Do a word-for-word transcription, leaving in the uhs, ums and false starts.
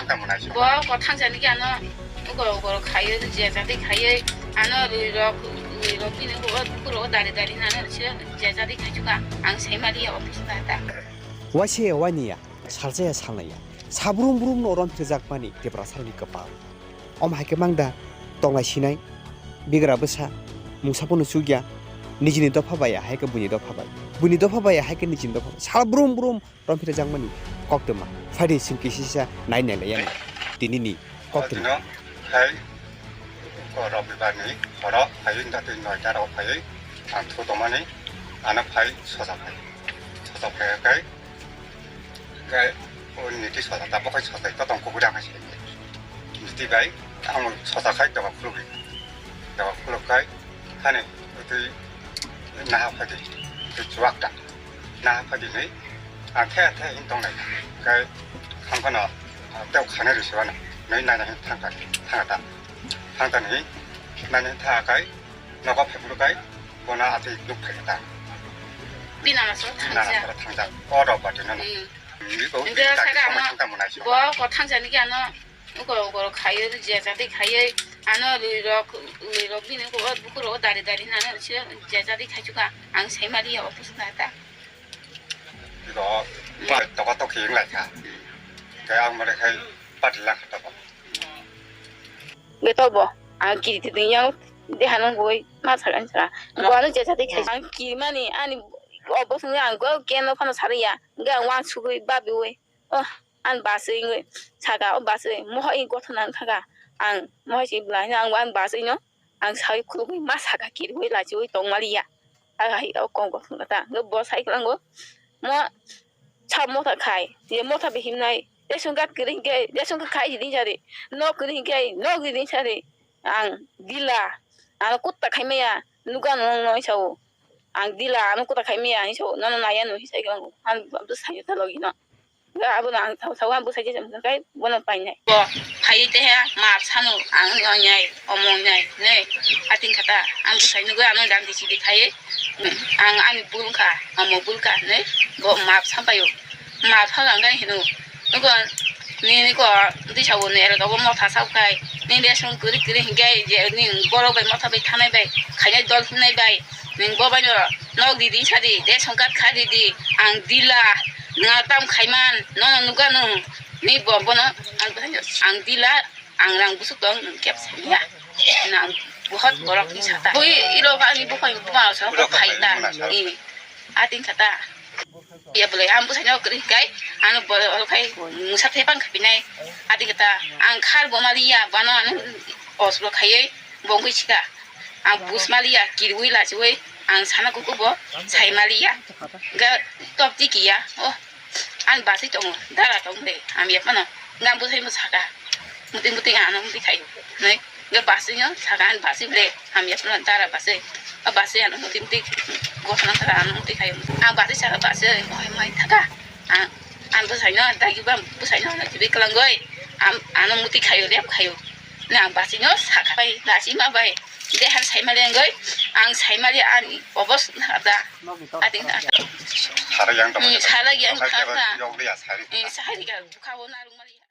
Tamo nai. Bo kothang jani ki ano ugoro ugoro khaiyo, je jati khaiyo, ano rui rok, rui rok bini bo, bukuro dari dari nano se je jati khaichuka, ang saimali ya office ta ta. Waise waniya, salsaya salnaya, sabrum brum no rom phijakmani Tiprasarni kwpal. Om hai khe mangda tonglai sinai, bigra bwsa, mungsa phano chukya, nijini dopha bai, hai khe buini dopha bai, buini dopha bai, hai khe nijini dopha bai, sal brum brum rom phijakmani koktwma. Phaidi chwng kisisa nai nai lai yani. Tinini koktwma. Dino hai ko Robibar ni horo phai da tei noi ta rok phai ang thu tomani ano phai soja phai. Soja phai kai kai o niti soja ta bokai soja ta tong kubuda hai se. Niti bai ang soja khai doga khulugwi. Doga khuluk kai hani tei naha phaidi tei chuak ta. Naha phaidi ni ang the the hin tong nai kai khang khano tei khane ri se wano nei nai nai thang ta thang ta thang ta ni nai nai tha kai nogo phai bulu kai bona ati nuk phai ta. Bina maso thang ja. Bina maso thang ja. O rok ba tino. Ni ko thang ta mo nai so. Bo ko thang ja ni ano. Ugoro ugoro khaiyo, je jati khaiyo, ano rui rok, rui rok bini ko, bukuro dari dari nano se je jati khaichuka, ang saimali ya office ta ta. Iko, pa toka toki wng lai kha. Kaya ang mare khai pati lang kha toka. Beto bo, ang kiri ti yang de hanung boi ma sakan sa. Bo ano je jati khai. Ang kiri mani ani office ni ang go keno phano sariya. Ga wan sugui babi we. Oh, ang basui wngwi saka, o basui mohai gothona wngkha kha. Ang mohai si bwlai no, ang, ang basui no, ang sawi khulugwi ma saka, kirwi lachiwi tongmaliya. Ang hai o kong gothona ta, bo sai kwlango, mo sa motha khai, je motha bihimnai, ration card kwrwi hinkhe, ration card khai di sari, nok kwrwi hinkhe, nok di sari, ang dila, ang kutta khai maya, nuga no, no, sao, ang dila, ano kutta khai maya, sao, nono naya no, sai kwlango, ang, ang to sai ta logi no. Ga abo no ang thau thau ang bwsai je kai bono painai. Bo phai te he ma sanu ang ni onyai omong nyai ne ating kata ang bwsai nugo ano dan di sidi khai ang ani bul kha amo bul kha ne bo ma sampayo ma phang ang gai hino nugo ni ni ko di sawo ne ero go motha sau khai ni de song kuri kuri hingai je ni borok bai motha bai thanai bai khainai dol hinai bai ni bo bai no nok di di sadi de song kat kha di di ang dila. Nga tam khaiman, nono nukha nung, ni bo bono, ang, ang dila, ang rang busuk tong, nung kep sanya. Nang buhot borok ni sata. Bui ilo ba ni bukhai buma so ko khai ta. I, ating kata. Ya boleh, ang busai no kri kai, anu boleh kai, musa thepang kapinai. Ating kata, ang khar bo mali ya, bano anu oslo khaiye, bongwi sika. Ang bus mali ya, kirwi lachiwi, ang sana kuku bo, sai mali ya. Ga top tiki ya, oh. Ang basi tongo, dara tong de, ang ya pano, nang busai mo saka. Muting muting ano muting khayo. Nai, ga basi no saka ang basi ble, ang ya pano dara basi. A basi ano muting muting, gosana saka ano muting khayo. Ang basi saka basi, oi mai thaka. Ang, ang busai no, dagi bam busai no, na tibi kelanggoi. Ang, ano muting khayo, lep khayo. Nang basi no saka bai, lasi ma bai. De han sai mali anggoi, ang sai mali ani obos na da. Ating na. Sara yang tong. Sara yang thaka. Sari ka bukha bo narung.